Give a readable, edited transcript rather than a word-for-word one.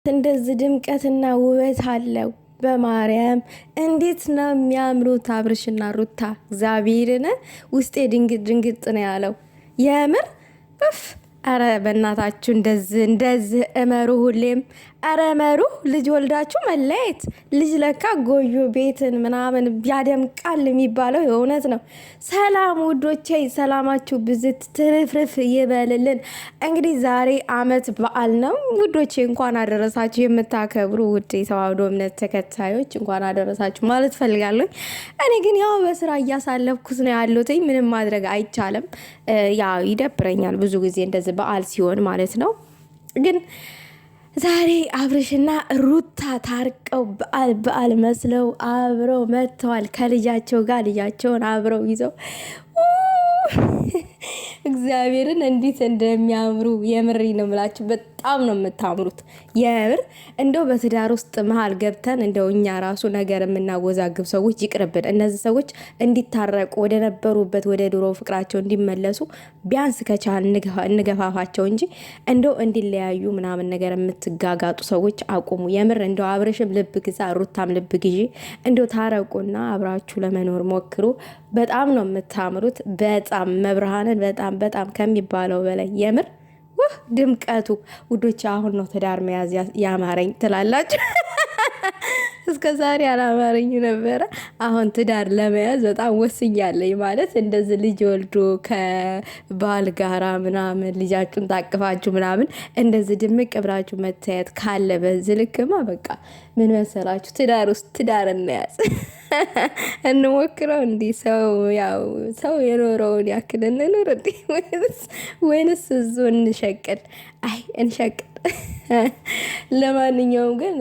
እንደዚህ ድምቀትና ውበት አለው። በማርያም እንዴት ነው የሚያምሩት አብርሽና ሩታ! እግዚአብሔርን ውስጤ ድንግጥ ድንግጥ ነው ያለው የምር እፍ። አረ በእናታችሁ እንደዚህ እንደዚህ እመሩ፣ ሁሌም አረ እመሩ። ልጅ ወልዳችሁ መለየት፣ ልጅ ለካ ጎጆ ቤትን ምናምን ያደምቃል የሚባለው የእውነት ነው። ሰላም ውዶቼ፣ ሰላማችሁ ብዝት ትርፍርፍ ይበልልን። እንግዲህ ዛሬ አመት በዓል ነው ውዶቼ፣ እንኳን አደረሳችሁ። የምታከብሩ ውድ የተዋህዶ እምነት ተከታዮች እንኳን አደረሳችሁ ማለት ፈልጋለሁ። እኔ ግን ያው በስራ እያሳለፍኩት ነው ያለሁት። ምንም ማድረግ አይቻልም። ያው ይደብረኛል ብዙ ጊዜ እንደዚህ በዓል ሲሆን ማለት ነው። ግን ዛሬ አብርሽና ሩታ ታርቀው በዓል በዓል መስለው አብረው መጥተዋል። ከልጃቸው ጋር ልጃቸውን አብረው ይዘው እግዚአብሔርን እንዴት እንደሚያምሩ የምሬ ነው የምላችሁ። በጣም ነው የምታምሩት። የምር እንደው በትዳር ውስጥ መሀል ገብተን እንደው እኛ ራሱ ነገር የምናወዛግብ ሰዎች ይቅርብን። እነዚህ ሰዎች እንዲታረቁ ወደ ነበሩበት ወደ ድሮ ፍቅራቸው እንዲመለሱ ቢያንስ ከቻል እንገፋፋቸው እንጂ እንደው እንዲለያዩ ምናምን ነገር የምትጋጋጡ ሰዎች አቁሙ። የምር እንደው አብርሽም ልብ ግዛ፣ ሩታም ልብ ግዢ። እንደው ታረቁና አብራችሁ ለመኖር ሞክሩ። በጣም ነው የምታምሩት። በጣም መብርሃንን በጣም በጣም ከሚባለው በላይ የምር ውህ ድምቀቱ ውዶች፣ አሁን ነው ትዳር መያዝ ያማረኝ ትላላችሁ። እስከ ዛሬ አላማረኝ ነበረ። አሁን ትዳር ለመያዝ በጣም ወስኛለኝ። ማለት እንደዚህ ልጅ ወልዶ ከባል ጋራ ምናምን ልጃችሁን ታቅፋችሁ ምናምን እንደዚህ ድምቅ ብላችሁ መታየት ካለ በዚህ ልክማ በቃ ምን መሰላችሁ፣ ትዳር ውስጥ ትዳር እንያዝ እንሞክረው። እንዲህ ሰው ያው ሰው የኖረውን ያክል እንኑር እንዲህ ወይንስ እዙ እንሸቅል? አይ እንሸቅል። ለማንኛውም ግን